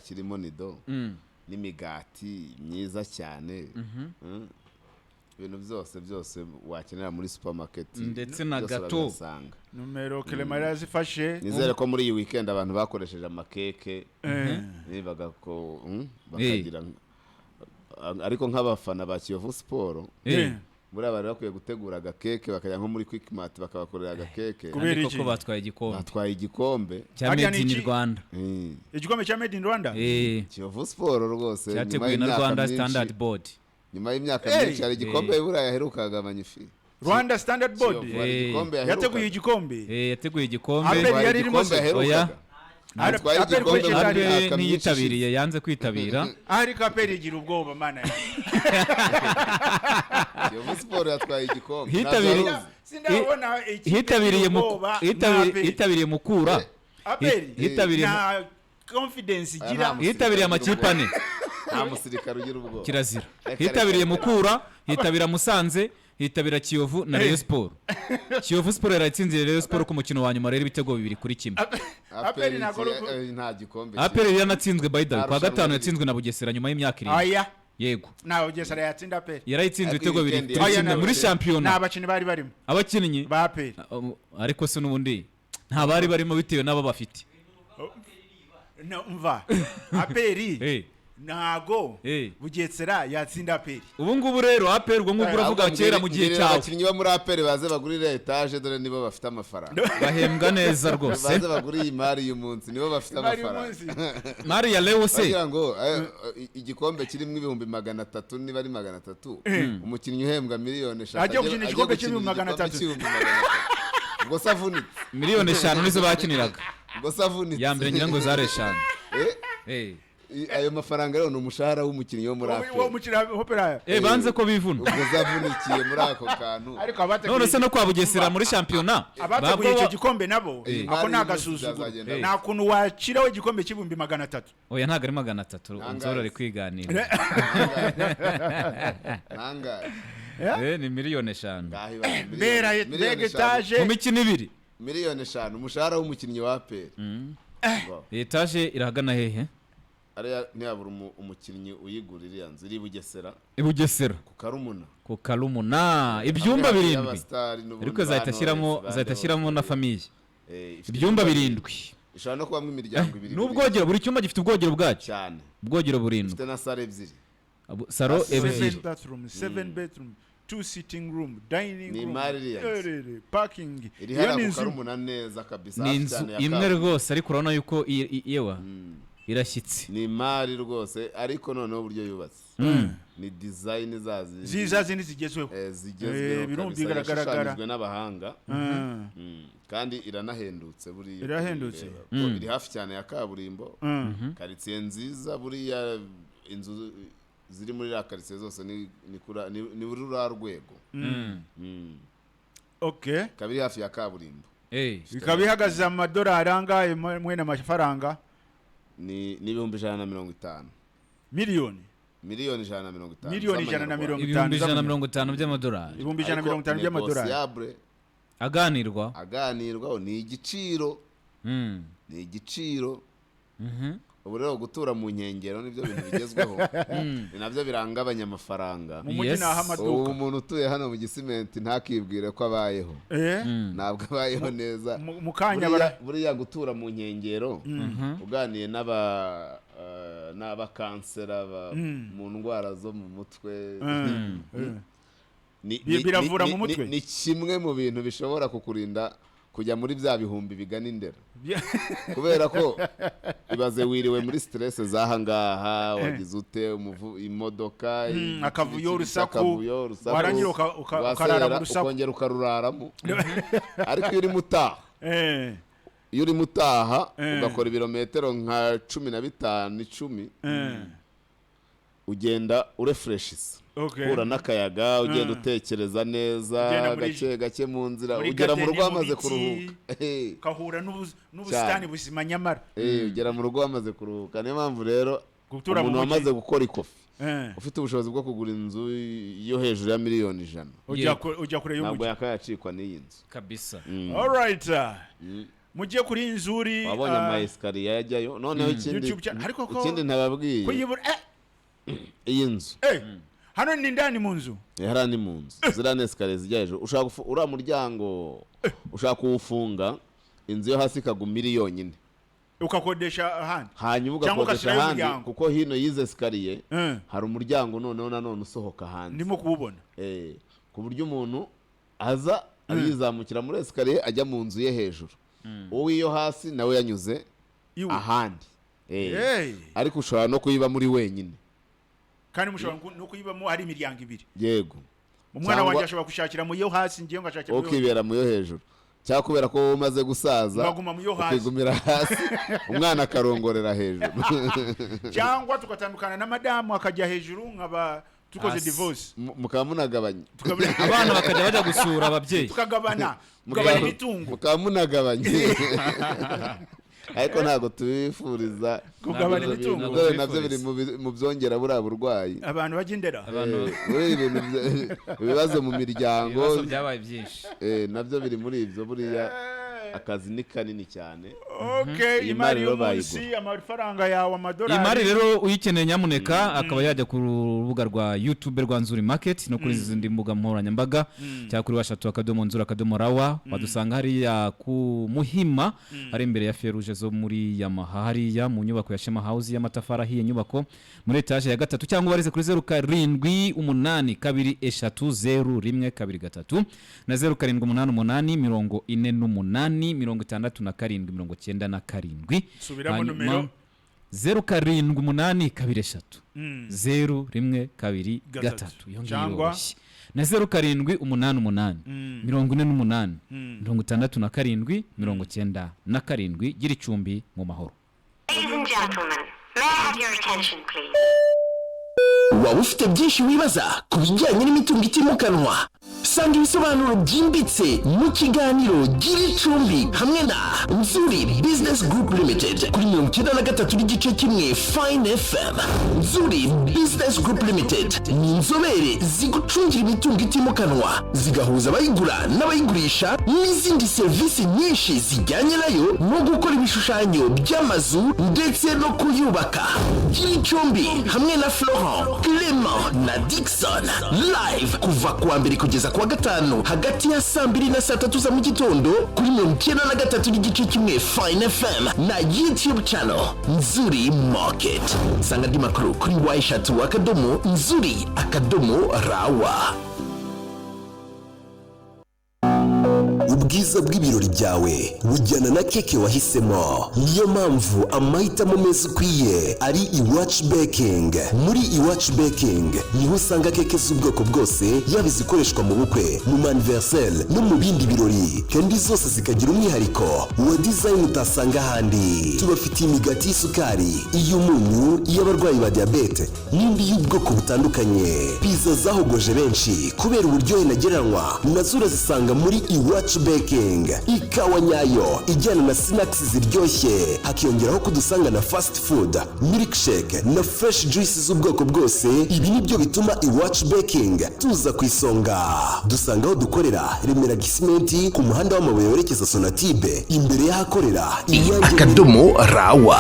kirimo nido n'imigati myiza cyane. Ibintu byose byose wakenera muri supermarket Ndetse na byose gato. urabihasanga. Numero Clement yarazifashe. Nizere ko muri iyi weekend abantu bakoresheje amakeke nibaga ko bakagira, ariko nk'abafana ba Kiyovu Sport, buriya bari bakwiye gutegura agakeke, bakajya nko muri Quickmart bakabakorera agakeke. Kubera Ariko iki? ko batwaye igikombe Batwaye igikombe cya Harya Made ni in iki? Rwanda. Igikombe cya Made in Rwanda. Kiyovu Sport rwose nyuma Cyateguwe na y'imyaka Rwanda myinshi, Standard Board. nyuma y'imyaka Hey! myinshi, hari igikombe buriya yaherukaga magnifique. Rwanda Standard Board Kiyovu hari igikombe yateguye yaherukaga. igikombe. Yateguye igikombe. APR Hari yari irimo igikombe se? yaherukaga. Oya. Batwaye APR igikombe kuri mu Kitari. myaka APR myinshi ntiyitabiriye, yanze kwitabira. Ariko APR igira ubwoba, mana ya. Ishize. Kiyovu Sport yatwaye igikombe. Ntabyo wari uzi. Sindabona ikipe Hitabiriye igira ubwoba nka APR. Hitabiriye Mukura. APR Hitabiriye nta confidence Aya igira. nta musirikare Hitabiriye ugira amakipe ubwoba. ane. Nta musirikare ugira ubwoba. Kirazira. Reka, Hitabiriye reka. Mukura, hitabira Musanze, hitabira Kiyovu na Rayon Sport. Kiyovu Sport yarayitsinze Rayon Sport ku mukino wa nyuma rero, ibitego 2-1. APR ntabwo ari Nta gikombe. APR yaranatsinzwe by the way Nta kwa rushanwa gatanu, riri. yatsinzwe na Bugesera nyuma y'imyaka 7. Aya. Yego. Ntawe Bugesera yatsinda APR. Yarayitsinze Ariko ibitego iyi bibiri weekend kuri Aya, kimwe muri shampiyona. Nta bakinnyi bari barimo Abakinnyi ba APR. Ariko se n'ubundi nta bari barimo bitewe n'abo bafite. No, mva, APR ntago Bugesera yatsinda APR. Ubu ngubu rero APR, ubwo ngubwo uravuga Ahubwo kera mu gihe mbwirira cyawe. abakinnyi bo muri APR baze bagurire etaje, dore nibo bafite amafaranga. Bahembwa neza rwose. Baze bagure iyi mari y'umunsi, nibo bafite Imari amafaranga. y'umunsi. Mari ya Leo se. Bagira ngo igikombe kirimo 300,000, niba ari 300, umukinnyi uhembwa miliyoni 5 Agiye gukina agiye igikombe gukinira cy'ibihumbi magana igikombe atatu. cy'ibihumbi 300. Ubwo se avunitse? Miliyoni 5 nizo bakiniraga. Ubwo se avunitse? Ya mbere ngira ngo zari 5. Ayo mafaranga rero ni umushahara w'umukinnyi wo muri Wo APR. mukina opera. Banze ko bivuna. Ubwo zavunikiye muri ako kantu. Ariko abateguye None se no kwa Bugesera muri shampiyona abateguye icyo gikombe nabo, ako ni Imari agasuzuguro. byazagenda. Nta kuntu wakiraho igikombe cy'ibihumbi 300. Oya, ntabwo ari 300. Nangahe? Nzora ari kwiganira. Nangahe? Ni miliyoni 5. Ngaho ibaze Mbera miliyoni mbega 5. etaje. Mu mikino ibiri. Miliyoni 5, umushahara w'umukinnyi wa APR. Iyi etaje irahagana hehe? Ariya ntiyabura umukinnyi uyigura iriya nzu iri i Bugesera. I Bugesera. Ku Karumuna. Ku Karumuna, ibyumba Hamwe 7. y'abasitari n'ubundi Ariko zahita ba ashyiramo Knowless, ba zahita Leo. ashyiramo na famille. Ifite Ibyumba 7. Ishobora no kubamo imiryango ibiri. N'ubwogero, buri cyumba gifite ubwogero bwacyo. Cyane. Ubwogero burindwi. Ifite na sale ebyiri. Salo Seven ebyiri. bathroom, seven bedroom, two sitting room, dining Ni room, imari iriya nzu. parking. Iri Iyo hariya ni ku inzu. Karumuna neza kabisa, Ni hafi inzu cyane ya imwe kaburimbo. rwose, ariko urabona yuko yewa irashyitse. Ni imari rwose, ariko noneho uburyo yubatse ni design zazi Ziza zindi zigezweho. Zigezweho Birumvi kabisa, biragaragara. yashushanyijwe n'abahanga. Kandi iranahendutse buriya. Irahendutse. Ureba. Ko iri hafi cyane ya kaburimbo, karitsiye nziza. Buriya inzu ziri muri iriya karitsiye zose ni ruriya rwego. Ikaba iri hafi ya kaburimbo. Ikaba ihagaze amadolari angahe mwene amafaranga? Ni 150,000. Miliyoni? Miliyoni 150 Miliyoni ijana na z'amanyarwanda. mirongo itanu 150,000 by'amadolari. 150,000 Ariko by'amadolari. négociable. Aganirwa. Aganirwaho, ni igiciro. Ni igiciro. Ubu rero gutura mu nkengero nibyo bintu bigezweho, ni nabyo biranga abanyamafaranga. Mu mujyi Yes. ni aho Ubu amaduka. umuntu utuye hano mu Gisimenti ntakibwire ko abayeho. Ntabwo abayeho neza. Mu kanya Buriya gutura mu nkengero, uganiye n'abakansera mu ndwara zo mu mutwe, Biravura mu mutwe? Ni kimwe mu bintu bishobora kukurinda kujya muri bya bihumbi bigana indera, kubera ko ibaze wiriwe muri stress z'aha ngaha, wagize ute, imodoka, Akavuyo, iki, urusaku, akavuyo, urusaku, warangira ukarara mu waserera, rusaku. Ukongera ukaruraramo. Ariko iyo urimo utaha, iyo urimo utaha ugakora ibirometero nka 15, 10, ugenda urefureshisa, uhura n'akayaga, ugenda utekereza neza. Ugenda Gake gake mu nzira, muri ugera mu garden, rugo mu wamaze biti. kuruhuka. Ukahura n'ubusitani Cyane. buzima nyamara. Ugera mu rugo wamaze kuruhuka. Niyo mpamvu rero Gutura mu umuntu mujyi. wamaze gukora ikofi, ufite ubushobozi bwo kugura inzu yo hejuru ya miliyoni 100, Ujya kure ntabwo y'umujyi. yakayacikwa n'iyi nzu. Kabisa. Alright. Mujye kuri Nzuri. Wabonye ama escalier yajyayo. Noneho ikindi, YouTube channel. Ariko ikindi ntababwiye, kuyibura iyi nzu, hano ni ndani mu nzu. Hariya ni mu nzu, ziriya ni escalier zijya hejuru. Ushaka uriya muryango ushaka kuwufunga, inzu yo hasi ikaguma iri yonyine. Ukakodesha ahandi. Hanyuma Cyangwa ugakodesha ugashyirayo ahandi, umuryango. Kuko hino y'izi escalier hari umuryango noneho nanone usohoka hanze. Ndimo kuwubona. Ku buryo umuntu aza yizamukira muri escalier ajya mu nzu ye hejuru, uw'iyo hasi nawe yanyuze iwe ahandi. Hey. Ariko ushobora no kuyiba muri wenyine. Kandi mushobora no kuyibamo ari imiryango ibiri. Yego. Umwana wanjye ashobora gushakira mu yo hasi, ngiye ngashakira mu yo Ukibera mu yo hejuru, cyangwa kubera ko wowe umaze gusaza, Nkaguma mu yo hasi. ukigumira hasi, umwana akarongorera hejuru. Cyangwa tugatandukana na madamu, akajya hejuru, nkaba tukoze Hasi. divorce. Mukaba munagabanye. Abana bakajya bajya gusura ababyeyi. Tukagabana, tugabana imitungo. Mukaba munagabanye, ariko ntabwo tubifuriza. Kugabana Ntabwo imitungo. ntabwo Dore nabyo biri tubifuriza. mu byongera buriya burwayi. Abantu bajya indera. Abantu Buriya ibintu ibibazo mu miryango, ibibazo byabaye byinshi. Nabyo biri muri ibyo. Buriya akazi ni kanini cyane. Okay. Iyi Imari mari rero y'umunsi, bayigura. amafaranga yawe, amadolari. Iyi mari rero uyikeneye, nyamuneka akaba yajya ku rubuga rwa YouTube rwa Nzuri Market no kuri izindi mbuga nkoranyambaga, cyangwa kuri www.nzuri.rw. Wadusanga hariya ku Muhima, hari imbere ya feruje zo muri Yamaha, hariya mu nyubako ya Shema House y'amatafari ahiye, inyubako muri etaje ya gatatu, cyangwa ubarize kuri 0782300123 na 0788486797. Subiramo Hanyuma, nomero. 0782 330 Gatatu. 3. Iyo ngiyo Cyangwa? iroroshye. Na 0788486797. Gira icumbi mu mahoro. Ladies and gentlemen, may I have your attention, please? Waba ufite byinshi wibaza ku bijyanye n'imitungo itimukanwa? Sanga ibisobanuro byimbitse mu kiganiro Gira Icumbi hamwe na Nzuri Business Group Limited kuri 93.1 Fine FM. Nzuri Business Group Limited ni inzobere zigucungira imitungo itimukanwa, zigahuza abayigura n'abayigurisha n'izindi serivisi nyinshi zijyanye nayo, no gukora ibishushanyo by'amazu ndetse no kuyubaka. Gira Icumbi hamwe na Florent, Clement na Dixon, live kuva kuwa mbere kugeza kuwa gatanu, hagati ya saa 2 na saa 3 za mu gitondo, kuri 93.1 Fine FM na YouTube channel Nzuri Market. Sanga andi makuru kuri www.nzuri.rw. Ubwiza bw'ibirori byawe bujyana na keke wahisemo. Niyo mpamvu amahitamo meza ukwiye ari Iwacu Baking. Muri Iwacu Baking niho usanga keke z'ubwoko bwose, yaba izikoreshwa mu bukwe, mu ma anniversaire no mu bindi birori, kandi zose zikagira umwihariko wa design utasanga ahandi. Tubafitiye imigati y'isukari, iy'umunyu, iy'abarwayi ba diyabete n'indi y'ubwoko butandukanye. Pizza zahogoje benshi kubera uburyohe ntagereranywa nazo urazisanga muri Iwacu Baking. Ikawa nyayo ijyana na snacks ziryoshye, hakiyongeraho kudusanga na fast food, milkshake na fresh juice z'ubwoko bwose. Ibi ni byo bituma Iwacu Baking tuza ku isonga. Dusanga aho dukorera Remera, Gisimenti, ku muhanda w'amabuye werekeza Sonatube, imbere y'ahakorera Inyange.rw.